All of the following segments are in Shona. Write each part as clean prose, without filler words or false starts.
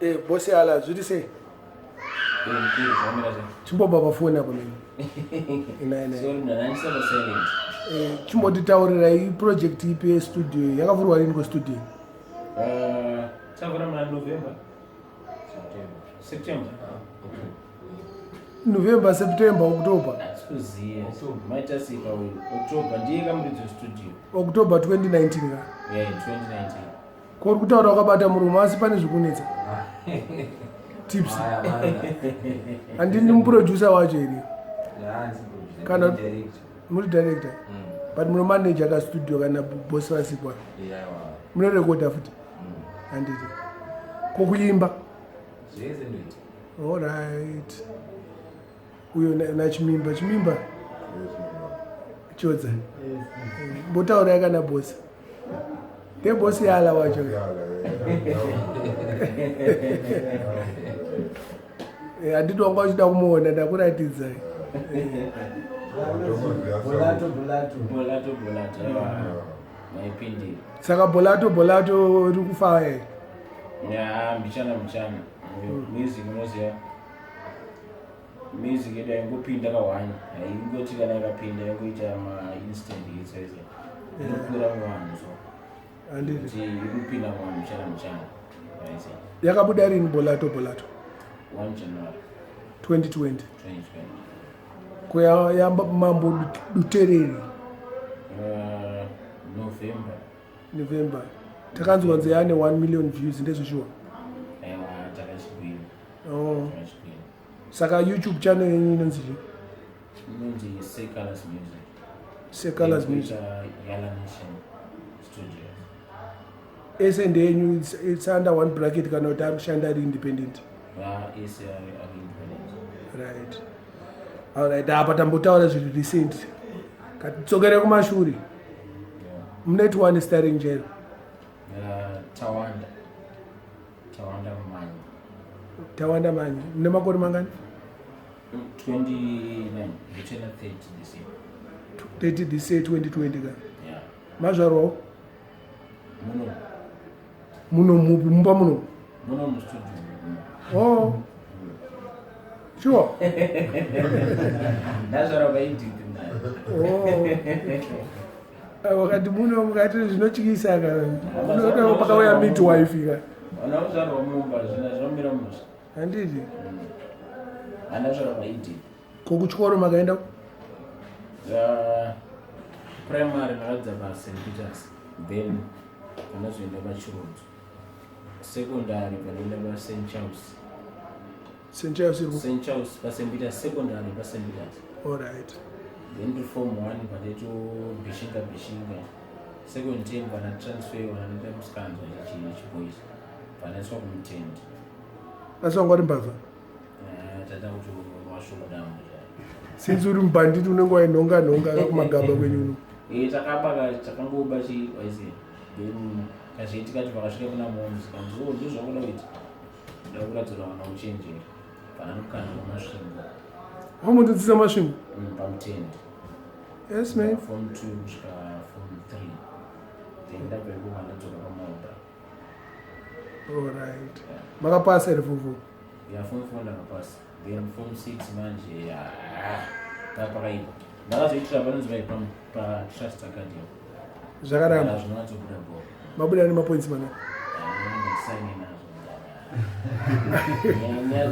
Eh, boss ala zviri sei? Chimbobva pafoni apo neni. Eh, chimbotitaurirai project ipi yestudio yakavhurwa rini kustudio? Tavhura muna November. September. November, September, October. Maita sei pa October ndiye kamuridzi studio. October 2019 ka. Yeah, 2019. Ko uri kutaura wakabata murume asi pane zvikunetsa. Tips. Handini muproducer wacho here? Kana muri director. But muno manager ka studio kana boss vasikwa. Muno recorder futi. Handiti. Ko kuimba? Zvese ndoita. All right. Uyo nachimimba, chimimba. Chodza. Mbotaurai kana boss. Nde boss yala wacho. Eh, handiti wanga uchida kumuona ndakuratidza. Bolato bolato. Bolato bolato. Maipindira. Saka bolato bolato ri kufaya here? Ya, mbichana mbichana. Music unoziva. Music yedu haingopinda kahwani. Haingoti kana ikapinda ingoita ma instant hits aizi. Inokura muvanhu so. Handiti. Kuti ikupinda muvanhu mbichana mbichana. Aizi. Yakabuda rini bolato bolato? 1 January 2020. 2020. Ko ya, ya mambo Duterere November. November. Takanzwa nzi yane 1 million views ndezvishuwa. Aiwa takachigwina. Oh. Takachigwina. Saka YouTube channel yenyu inonzi chii? Inonzi Say Colors Music. Say Colors Music. Yala Nation Studios. Ese ndeyenyu it's under one bracket kana kuti ari kushanda ari independent. Va ese ari independent. Right. Alright, apa tambotaura zviri recent. Katidzokere kumashure. Yeah. Muneti one starring jail. Tawanda. Tawanda Manyi. Tawanda Manyi. Mune makore mangani? 29. Ndichena 30 this year. 30 this year 2020 ka. Yeah. Mazvarwawo? Muno. Muno mupi? Mumba muno? Muno mu studio. Oh. Sure. Ndazvarwa paEdith mnani. Oh. Wakati muno mukati zvinotyisa ka. Unoda pakauya midwife ka. Vana kuzvarwa mumba zvina zvinomira musha. Handiti? Andazvarwa paEdith. Ko kuchikoro makaenda? Primary ndakadzidza pa St Peters. Then pandazoenda paChirodzo. Secondary pandaenda pa St Charles. St Charles iri St Charles pa St Peters secondary pa St Peters. All right. Then to form 1 pandaito bishinga bishinga. Second term pana transfer vana musikanzwa chiboys. Panaiswa kumutendi. Asi wanga uri mbavha? Tata kuti washoda Since uri mubhanditi unenge wainhonga nhonga kumagaba kwenyu uno. Eh, takaba takangoba chi waiziya. Then kazviitika kuti vakasvika kuna moms kanzi oh ndizvo zvakuda kuita. Ndoda kuradzira vana uchenjeri. Pana mukana wemasvingo. Wamundodzidza masvingo? Pamutendi. Yes man. Form 2 kusvika form 3. Then ndabva ikoko ndadzoka pamaobra. All right. Makapasa here form 4? Yeah, form 4 ndakapasa. Then form 6 manje yeah. Pakaipa. Ndakazoitira panonzi vai pa Trust Academy. Zvakaramba. Zvinonyatsobuda bho. Mabuda nemapoints mangani? Ndisaine nazvo. Nyaya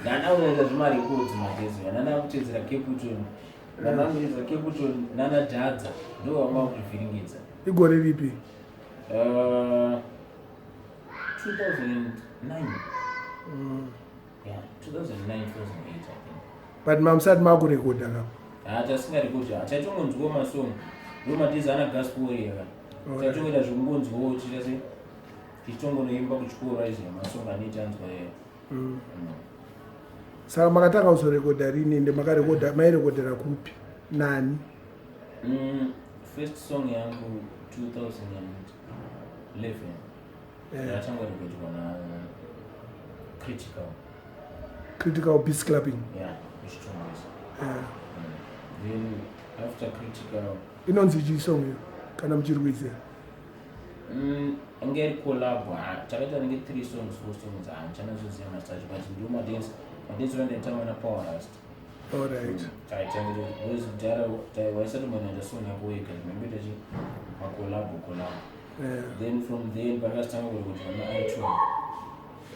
ndana kunoita zvemarekodzi magezo ndana kutedzera Caputon. Ndana kutedzera Caputon nana Jadza ndo vanga kutivhiringidza. Igore ripi? 2009. Yeah, 2009, 2008 I think. But mamusati makurekodha ka? Ah, tasingarekodhi. Taitongonzwawo masong. Ndo matizi ana gospel eka. Taitongoita zvekungonzwawo tichita sei? Tichitongonoimba kuchikoro aizi masong anoita anzwa iye. Saka makatanga kuzorekodha rini ende makarekodha mairekodhera kupi? Nani? First song yangu 2011. Yakatanga kurekodwa na Critical. Critical Beats Clubbing. Yeah, Ichitongwisa. Then after Critical inonzi chii song iyo kana muchiri kuiziva? Inge iri collab. Takaita nenge three songs, four songs, handichanazoziva mazita acho, but ndo madance, madance vandaitamba naPower Rust. Taitangire because kudhara waisati munhu aita song yako wega, mamboita chi macollabo collabo. Then from then pakazotanga kurekodwa na-iTone.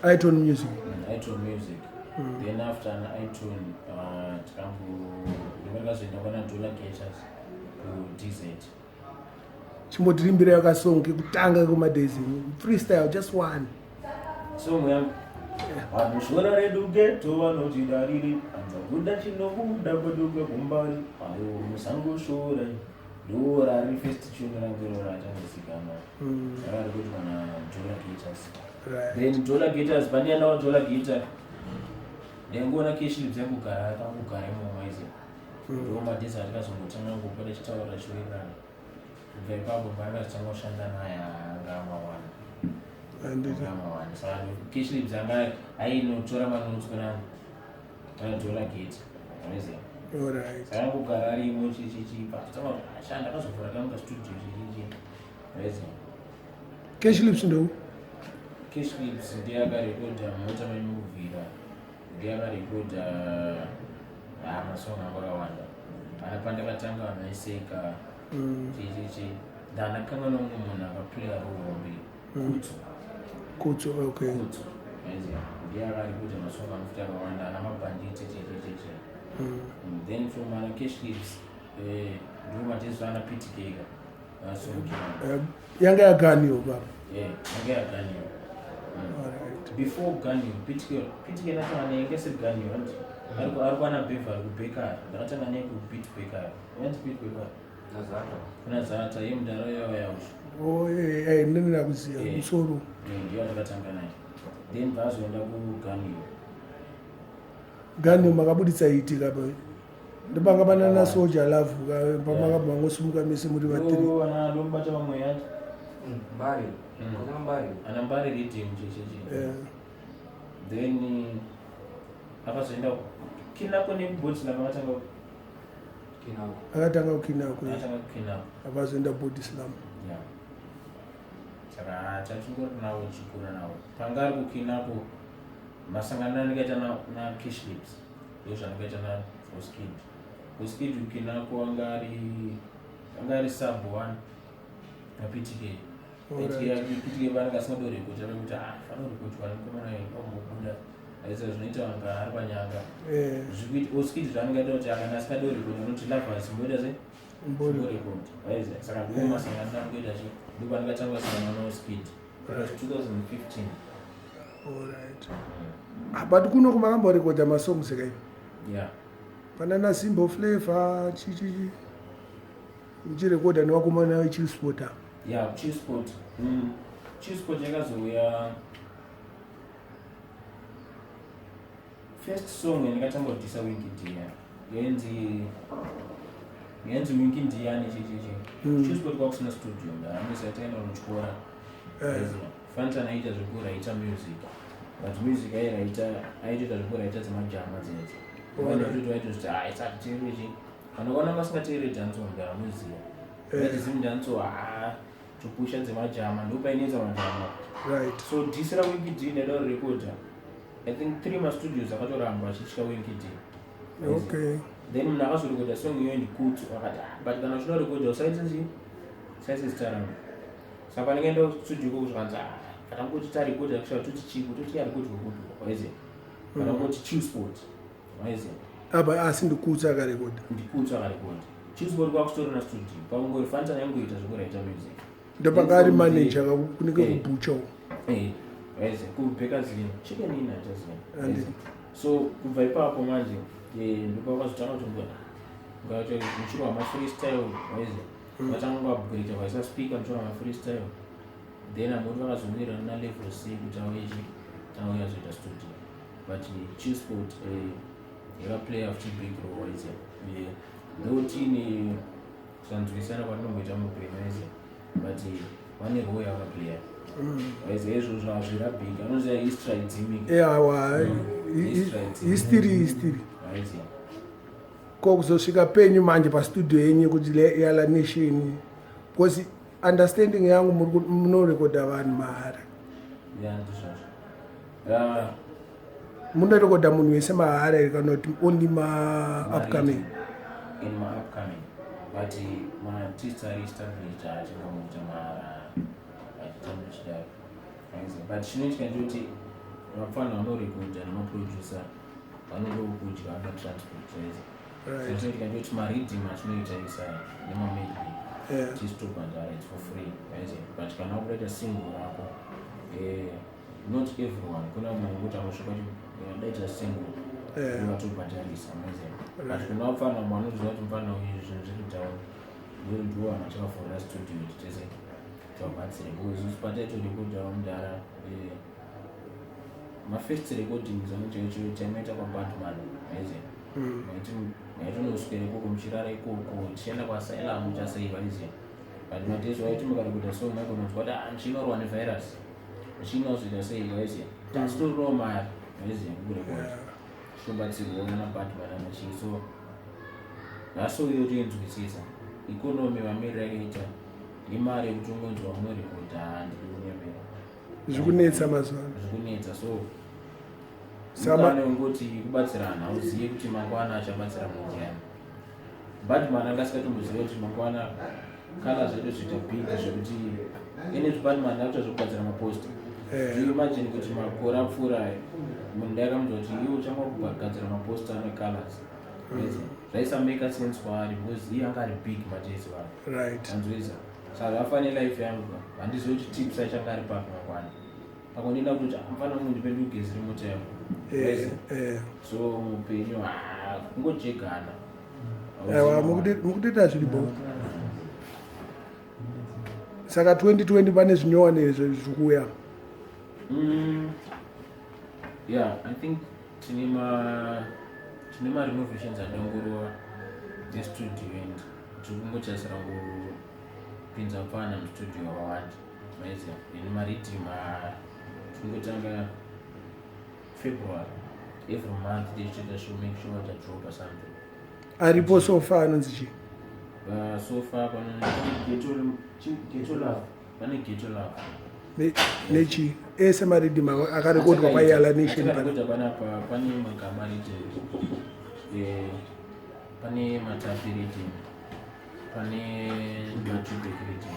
iTone Music. iTone Music. Then after ana iTone, tikambo ndikazoenda kwana Dollar Gators kuDZ. Chimbotirimbirai kasong kekutanga kumadays, freestyle, just one. Song yangu, vanoshora redu ghetto vanoti dariri anza kuda chinobuda kweduke kumbari ayo musangoshora. Ndo rari first tune rangu iro ratangozikanwa, rakari kuitwa naDollar Gators. Then Dollar Gators, pandiendawo Dollar Gator, ndaingoona Cash Lips yangogara, akangogara imomo izi. Ndo madhezi atikazongotanga ngopota chitaura chiwirirana. Kubva ipapo paakazotanga kushanda naye, anga amawana. Handiti. Amawana. Saka Cash Lips anga ainotora manotes kuna Dollar Gate, aiziva. Saka angogara arimo chichichi, patotanga kuti ashanda, akazovhura kangu kastudio chichichi, aiziva. Cash Lips ndo? Cash Lips ndiye akarekodha Mota Maimuvhira, ndiye akarekodha masong angu akawanda ana pandakatanga, vanhu vaiseka chichichi. Ndandakanga nomumwe munhu akaplaya role hombe, Kutso. Kutso, okay. Kutso, aiziva, ndiye akarekodha masong angu futi akawanda ana Mabhanditi chichichichi. Then from ana Cash Lips, ndo matezo ana PTK ka vasomukira. Yanga yaganiwo baba? Yeah, yanga yaganiwa. Before Ganyo, PTK, PTK ndakatanga naye ngese Ganyo, and ari kwana Beverly kuBakery. Ndakatanga naye kuBeat Bakery. Yanzi Beat Bakery. Nazata. Kuna Zata yemudhara yavo yausho. Oh, ndini ndakuziva. Musoro. Ndiyo ndakatanga naye. Then vazoenda kuGanyo. Ganyo makabuditsa itika pa ndopanga panana Soja Love pamanga mangosimuka mese muri vatiri. Oh, ana ndomubata vamwe yacho. Mbari. Kuna Mbari. Ana Mbari Reading chichichi. Then akazoenda Kinako nekuBotsila makatanga. Kinako. Akatanga kuKinako. Akatanga kuKinako. Akazoenda Body Slam. Yeah. Saka tachingori navo chikura navo panga ari kuKinako, masangano andikaita naCash Lips ndo zvandikaita naOskid. Oskid kuKinako anga ari sub one naPTK. PTK vanenge asingadorekodha vekuti fanorekodwa nemukomana ombobuda aisa zvinoita vanga ari panyanga. Oskid zvaanenge aita kuti akana asingadorekodha anoti Lovers mboita sei? Mbori. Record, waiziva. Saka ndo masangano angoita chi ndo pandikatanga kusangana naOskid. It was 2015. Alright. Ah, but kuno kumakamborekodha masongs kai? Yeah. Panana Simbo Flavor chichichi, muchirekodha nevakomana veChillspot. Yeah, Chillspot. Chillspot yakazouya first song yandikatanga kudhisa Winky D yainzi Winky Ndiyani chichichi. Chillspot kwakusina studio, ndaangesati taenda kunotyora. Fantan aiita zvekuraita music, but music airaita, aitoita zvekuraita dzemajama dzedzi. Vaitoti vaitozviti aisati teerechi vanokwana vasingateereri dancehall, ndaramuziva. But Zimdancehall, haa, topusha dzemajama, ndopainoita majama. So diss raWinky D ndaida kurekodha, I think three mastudios akatoramba achitya Winky D. Then munhu akazorekodha song iyoyo ndikuti akati, "Ah, but kana uchida kurekodha usaite chi usaise zita rangu." Saka pandikaenda kustudio ikoko zvakanzi, "Ah, patangoti tarekodha kusvika toti chiko toti yarekodwa kupi?" Waiziva, patangoti Chillspot, waiziva. Apa asi ndikutsa akarekodha? Ndikutsa akarekodha. Chillspot kwakutorina studio, pangori Fantan yangoita zvekuraita music. Ndopanga ari manager kunenge kubhucha uko. Waiziva, kuBhekazini Chicken Inn achaziva. Andi. So kubva ipapo manje, ndopakazotanga kuti ngaite muchirwa mafreestyle, waiziva. Vatanga kuupgrade, vaisa speaker, muchirwa mafreestyle. Then amoti vakazomira nalevel C kuti auye auye azoita studio. But Chillspot yakaplaya futi big role, waiziva. Though tiine kusanzwisana kwatinomboita muupenyu, waiziva, but vane role yakaplaya, waiziva. Izvozvo hazvirabhiki, anoziva history haidzimiki. Yawa. History. History, history. Waiziva. Ko kuzosvika penyu manje pastudio yenyu kuti Yala Nation, because Understanding yangu, munorekodha vanhu mahara? Ya, ndizvozvo. Ah, Munorekodha munhu wese mahara here, kana kuti only maupcoming? In maupcoming, but maartist ari established achingamuita mahara, achitambo chidaro. But chinoitika ndechekuti vapfana vanorekodha nemaproducer vanoda kudya, vanoda transport. Chinoitika ndechekuti mariddim atinoita isa nemamedley tisitobhadhara, it's for free, right? But kana wakudaita single rako, not everyone, kuna mumwe wekuti anosvika kuti daita single, vatobhadharisa, maiziva. But kuna vapfana vamwe vanoziva kuti mufana uyu zvinhu zviri down, ndo vanhu vachakavhurira studio kuti tese tivabatsire, because isu pataitorekodhawo mudhara, mafirst recordings angu chaicho taimaita kwaBatman, maiziva. Maitonoswera ikoko, muchirara ikoko, tichienda kuasylum chasei, vaiziva. But madays waiti mukarekodha song, maigononzwa kuti, "Ah, muchinorwa nevirus, muchinozoita sei," vaiziva. Tasitorirawo mari, vaiziva, kurekodha, tichitobatsirwawo nanaBatman anachii. So nhasi uyo toinzwisisa economy mamiriro yakaita, imari yekuti ungonzwa munorekodha, handidi kunyemera. Zviri kunetsa mazuva ano. Zviri kunetsa, so mukana wengoti kubatsirana, hauzive kuti mangwana achabatsira munhu. Badman anga asikatomboziva kuti mangwana kana zvedu zviita big zvekuti ine Badman akuita zvekugadzira maposta. Do you imagine kuti makore apfuura aya, munhu ndaikamudza kuti iwe uchanga kugadzira maposta ane colors? Zvaisamake sense kwaari because iye anga ari big madays vanhu. Anzwisa, saka zvafanira life yangu, handizivi kuti Tips achanga ari papi mangwana. Pakondienda kutoti mufana munhu ndipe ndigezere mota yangu. So muupenyu, ah, kungojegana. Aiwa, mukutoita zviripo. Saka 2020 pane zvinyowani zviri kuuya? Yeah, I think tine marenovations adongorova nestudio, and tiri kungotarisira kupinza mufana mustudio wakawanda, maiziva. And mariddim tingotanga February, every month tichitoita show, make sure tadropa something. Aripo so far anonzi chii? So far pane Ghetto Love, pane Ghetto Love. Nechi ese mariddim akarekodwa paYala Nation pana? Akarekodwa panapa pane Magaba riddim, pane Matapi riddim, pane Majubek riddim.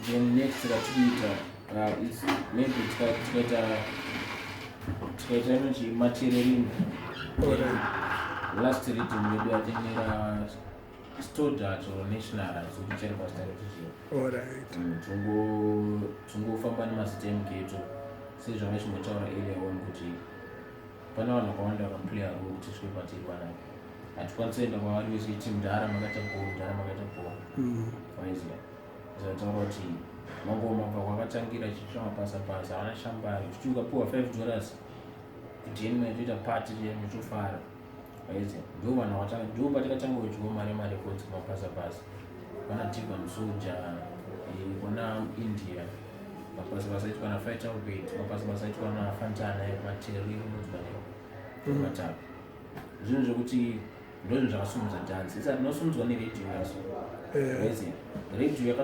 Then next ratikuita is maybe tikaita inonzi Matererini. Last riddim redu yatenera Stodat or National, handisi chari pazita retu chii. Tongofamba nemazita emughetto sezvavachimbotaura earlier on kuti pane vanhu vakawanda vakaplaya role kuti tisvike patiri panapa. Hatikwanisi kuenda kwavari vese iti mudhara makaita bhoo, mudhara makaita bhoo. Waiziva, zataura kuti mangoma pakwakatangira chiita mapasa pasa ana shambari kuti ukapiwa $5 kuti yeni maitoita pati muchofara, waiziva. Ndo vanhu vakatanga, ndo patikatanga kudyiwa mari yemarekodzi kumapasa pasa, kwana Diva Musoja, kwana India, mapasa pasa aitwa naFighter Albert, mapasa pasa aitwa naFantana, Materi unonzwa Matapi. Zvinhu zvekuti ndozvinhu zvakasumudza dhanzi. Isa rinosumudzwa neredhiyo yaso. Waiziva, redhiyo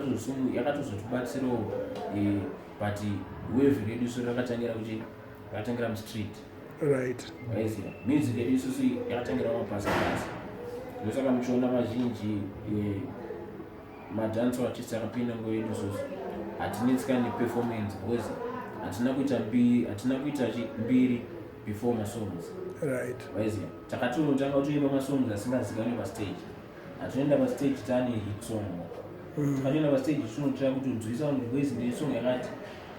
yakatozotibatsirawo, but wave redu isu rakatangira kuti rakatangira mustreet. Waiziva, music yedu isusu yakatangira mapasa pasa. Ndosaka muchiona vazhinji madance artist akapinda nguva yedu isusu hatinetsikani neperformance, because hatina kuita mbiri, hatina kuita mbiri before masongs. Waiziva, takatonotanga kutoimba masongs asingazikanwi pastage. Hatinoenda pastage taane hit song. Takatoenda pastage tinotsvaka kuti unzwisa vanhu kuti wezi ndine song yakati,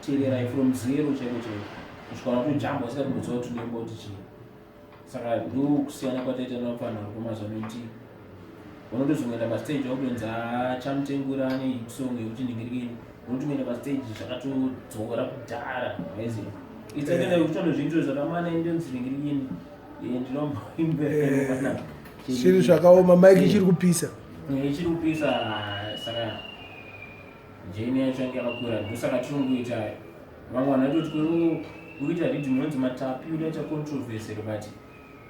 teererai, from zero chaiko chaiko kusvika watojamba usikatomboziva kuti unoimba kuti chii. Saka ndokusiyana kwataita nevapfana vari kumazuva, nekuti unotozongoenda pastage wakutonzi achamutengura ane hit song yekuti ndingirikini, unotongoenda pastage zvakatodzora kudhara, waiziva. Isakenda yekuti anozviitiro zvakamana indonzi ndingirikini, ndinomboimbera. Zviri zvakaoma, mike ichiri kupisa. Ichiri kupisa. Saka journey yacho yange yakakura. Ndosaka tinongoita vamwe vanhu vaitoti kuita riddim inonzi Matapi udaita controversy, but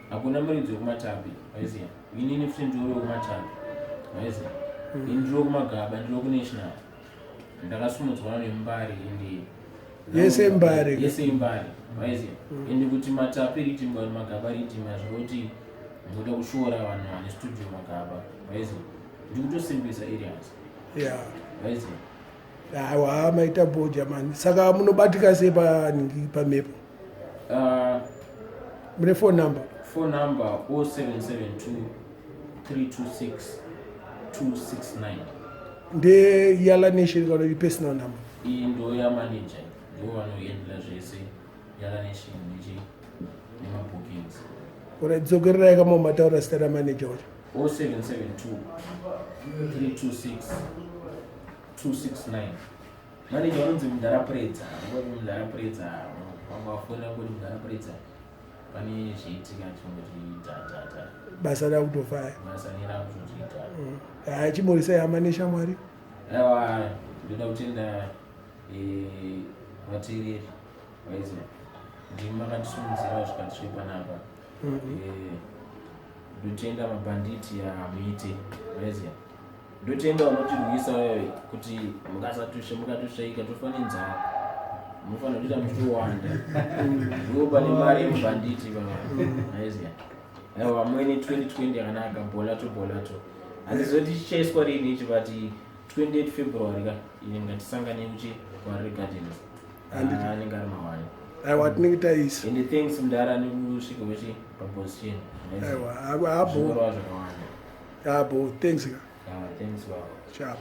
hakuna muridzi wekuMatapi, waiziva. Inini futi ndiro wekuMatapi, waiziva. Ini ndiro kuMagaba, ndiro kuNational. Ndakasumudzwa nembari ende Yese Mbare. Yese imbari, waiziya. Ende kuti matapi riddim kana magaba riddim, hazvoti ndoda kushora vanhu vane studio magaba, waiziya. Ndikutosimbisa areas, waiziya. Aiwa, maita boja mani. Saka munobatika sei paningi, pamhepo? Mune phone number? Phone number 0772 326 269. NdeYala Nation kana kuti personal number? Iyi ndo yamanager, ndo vanohandla zvese Yala Nation nechi nemabookings. Alright, dzokererai kama mataura zita ramanager wacho. 0772 326 269. Manager vanonzi Mudhara Predza. Ngoti Mudhara Predza, vanga vafonera kuti Mudhara Predza pane zviitika, chingoti tatata. Basa rakutofaya. Basa nerakutotiita. Hai, chimborisai hama neshamwari. Aiwa, ndoda kutenda vateereri, vaiziva ndimi makandisimudzira kusvika tisvike panapa. Ndotenda mabhanditi amuite, vaiziva. Ndotenda vanotirwisa kuti mukasatusha mukatushaika tofa nenzara. Munofanira kuita muchitowanda, ndo pane mari yemubhanditi baba, aiziva. Aiwa, mwene, 2020 yakanaka. Bholato bholato, handizoti chichaiswa rini ichi, but 28 February ka ine ngatisangane kuchi kuHarare Gardens. Handiti. Ah, anenge ari mawani. Aiwa, tinenge taisa. And thanks mudara nekusvika kuchi paposition. Aiwa, abo. Zvinoreva zvakawanda. Abo, thanks ka. Ah, thanks baba. Sharp.